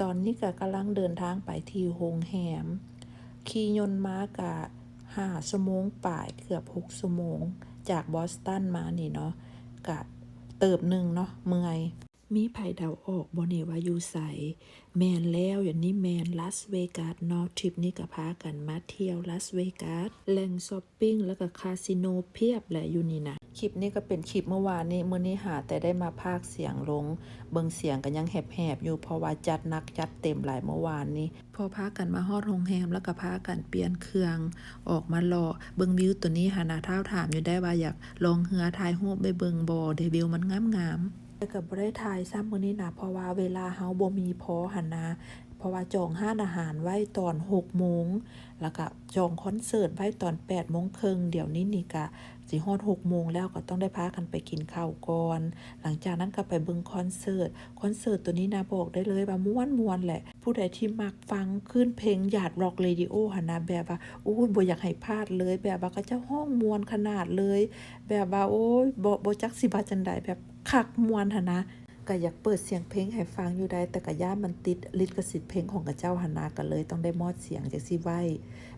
ຕອນນີ້ກະກຳລັງເດີນທາງໄປທີ່ໂຮງແຮມ ຂີ່ຍົນມາກະຫ້າຊົ່ວໂມງປາຍ ເກືອບຫົກຊົ່ວໂມງ ຈາກບອສຕັນມານີ້ເນາະ ກະເຕີບໜຶ່ງເນາະ ເມື່ອຍ. ມີໃຜເດົາອອກບໍ່ນີ້ວ່າຢູ່ໃສ? ແມ່ນແລ້ວ ອັນນີ້ແມ່ນລາສເວກັສເນາະ. ທຣິບນີ້ກະພາກັນມາທ່ຽວລາສເວກັສ ແຫຼ່ງຊັອບປິງ ແລ້ວກະຄາສິໂນພຽບແຫຼະຢູ່ນີ້ນະ. ຄລິບນີ້ກະເປັນຄລິບມື້ວານນີ້ ມື້ນີ້ຫາແຕ່ໄດ້ມາພາກສຽງລົງ ເບິ່ງສຽງກະຍັງແຫບໆຢູ່ ເພາະວ່າຈັດໜັກຈັດເຕັມຫຼາຍມື້ວານນີ້. ພໍພາກັນມາຮອດໂຮງແຮມ ແລ້ວກະພາກັນປ່ຽນເຄື່ອງອອກມາເລາະເບິ່ງວິວໂຕນີ້ຫັ້ນນະ. ທ້າວຖາມຢູ່ໄດ໋ວ່າຢາກລ່ອງເຮືອຖ່າຍຮູບໄປເບິ່ງບໍ່ ໄດ້ວິວມັນງາມໆ. ແຕ່ກະບໍ່ໄດ້ຖ່າຍຊ້ຳມື້ນີ້ນະ ເພາະວ່າເວລາເຮົາບໍ່ມີພໍຫັ້ນນະ ເພາະວ່າຈອງຮ້ານອາຫານໄວ້ຕອນຫົກໂມງ ແລ້ວກະຈອງຄອນເສີດໄວ້ຕອນແປດໂມງເຄິ່ງ. ດຽວນີ້ນີ້ກະຊິຮອດຫົກໂມງແລ້ວ ກະຕ້ອງໄດ້ພາກັນໄປກິນເຂົ້າກ່ອນ. ຫຼັງຈາກນັ້ນກະໄປເບິ່ງຄອນເສີດ. ຄອນເສີດໂຕນີ້ນະ ບອກໄດ້ເລີຍວ່າມ່ວນໆແຫຼະ. ຜູ້ໃດທີ່ມັກຟັງຄື້ນເພງ Yacht Rock Radio ຫັ້ນນະ ແບບວ່າ ໂອ້ຍ ບໍ່ຢາກໃຫ້ພາດເລີຍ ແບບວ່າເຂົາເຈົ້າຮ້ອງມ່ວນຂະໜາດເລີຍ ແບບວ່າ ໂອ້ຍ ບໍ່ ບໍ່ຈັກຊິວ່າຈັ່ງໃດ ແບບຄັກມ່ວນຫັ້ນນະ. ກະຢາກເປີດສຽງເພງໃຫ້ຟັງຢູ່ໄດ໋ ແຕ່ກະຢ້ານມັນຕິດລິຂະສິດເພງຂອງເຂົາເຈົ້າຫັ້ນນະ ກະເລີຍຕ້ອງໄດ້ມອດສຽງຈັ່ງຊີ້ໄວ້.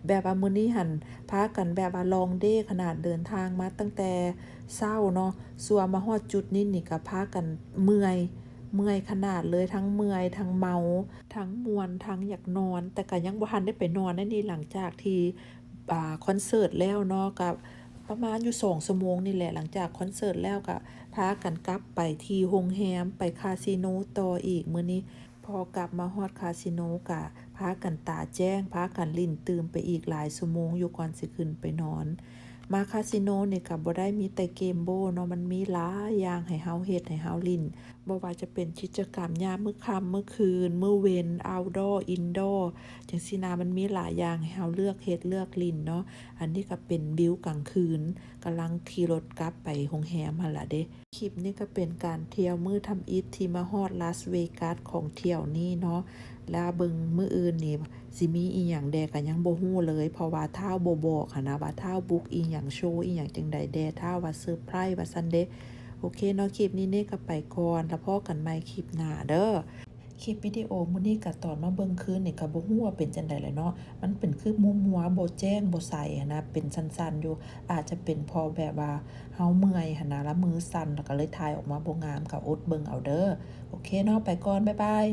ແບບວ່າມື້ນີ້ຫັ້ນ ພາກັນແບບວ່າລອງເດຂະໜາດ ເດີນທາງມາຕັ້ງແຕ່ເຊົ້າເນາະ ຊົ່ວມາຮອດຈຸດນີ້ນີ້ກະພາກັນເມື່ອຍ ເມື່ອຍຂະໜາດເລີຍ ທັງເມື່ອຍ ທັງເມົາ ທັງມ່ວນ ທັງຢາກນອນ. ແຕ່ກະຍັງບໍ່ທັນໄດ້ໄປນອນໃດນີ້ ຫຼັງຈາກທີ່ ອ່າ ຄອນເສີດແລ້ວເນາະ ກະປະມານຢູ່ສອງຊົ່ວໂມງນີ້ແຫຼະ. ຫຼັງຈາກຄອນເສີດແລ້ວກະພາກັນກັບໄປທີ່ໂຮງແຮມ ໄປຄາສິໂນຕໍ່ອີກມື້ນີ້. ພໍກັບມາຮອດຄາສິໂນກະພາກັນຕາແຈ້ງ ພາກັນຫຼິ້ນຕື່ມໄປອີກຫຼາຍຊົ່ວໂມງຢູ່ ກ່ອນຊິຂຶ້ນໄປນອນ. ມາຄາສິໂນນີ້ກະບໍ່ໄດ້ມີແຕ່ເກມໂບເນາະ ມັນມີຫຼາຍຢ່າງໃຫ້ເຮົາເຮັດ ໃຫ້ເຮົາຫຼິ້ນ ບໍ່ວ່າຈະເປັນກິດຈະກຳຍາມມື້ຄ່ຳ ມື້ຄືນ ມື້ເວັນ outdoor indoor ຈັ່ງຊີ້ນະ. ມັນມີຫຼາຍຢ່າງໃຫ້ເຮົາເລືອກເຮັດເລືອກຫຼິ້ນເນາະ. ອັນນີ້ກະເປັນວິວກາງຄືນ ກຳລັງຂີ່ລົດກັບໄປໂຮງແຮມຫັ້ນລະເດ. ຄລິບນີ້ກະເປັນການທ່ຽວມື້ທຳອິດທີ່ມາຮອດລາສເວກັສຂອງທ່ຽວນີ້ເນາະ. ລະເບິ່ງມື້ອື່ນນີ້ຊິມີອີ່ຫຍັງແດ່ກະຍັງບໍ່ຮູ້ເລີຍ ເພາະວ່າທ້າວບໍ່ບອກຫັ້ນນະ ວ່າທ້າວບຸກອີ່ຫຍັງ ໂຊອີ່ຫຍັງຈັ່ງໃດແດ່ ທ້າວວ່າເຊີໄພຣສ໌ວ່າຊັ້ນເດ. ໂອເຄເນາະ ຄລິບນີ້ເນກະໄປກ່ອນ ລະພໍ້ກັນໃໝ່ຄລິບໜ້າເດີ. ຄລິບວິດີໂອມື້ນີ້ກະຕອນມາເບິ່ງຄືນນີ້ກະບໍ່ຮູ້ວ່າເປັນຈັ່ງໃດແຫຼະເນາະ ມັນເປັນຄືມົວໆ ບໍ່ແຈ້ງບໍ່ໃສຫັ້ນນະ ເປັນສັ່ນໆຢູ່ ອາດຈະເປັນເພາະແບບວ່າເຮົາເມື່ອຍຫັ້ນນະ ລະມືສັ່ນ ລະກະເລີຍຖ່າຍອອກມາບໍ່ງາມ ກະອົດເບິ່ງເອົາເດີ. ໂອເຄເນາະ ໄປກ່ອນ ບາຍບາຍ.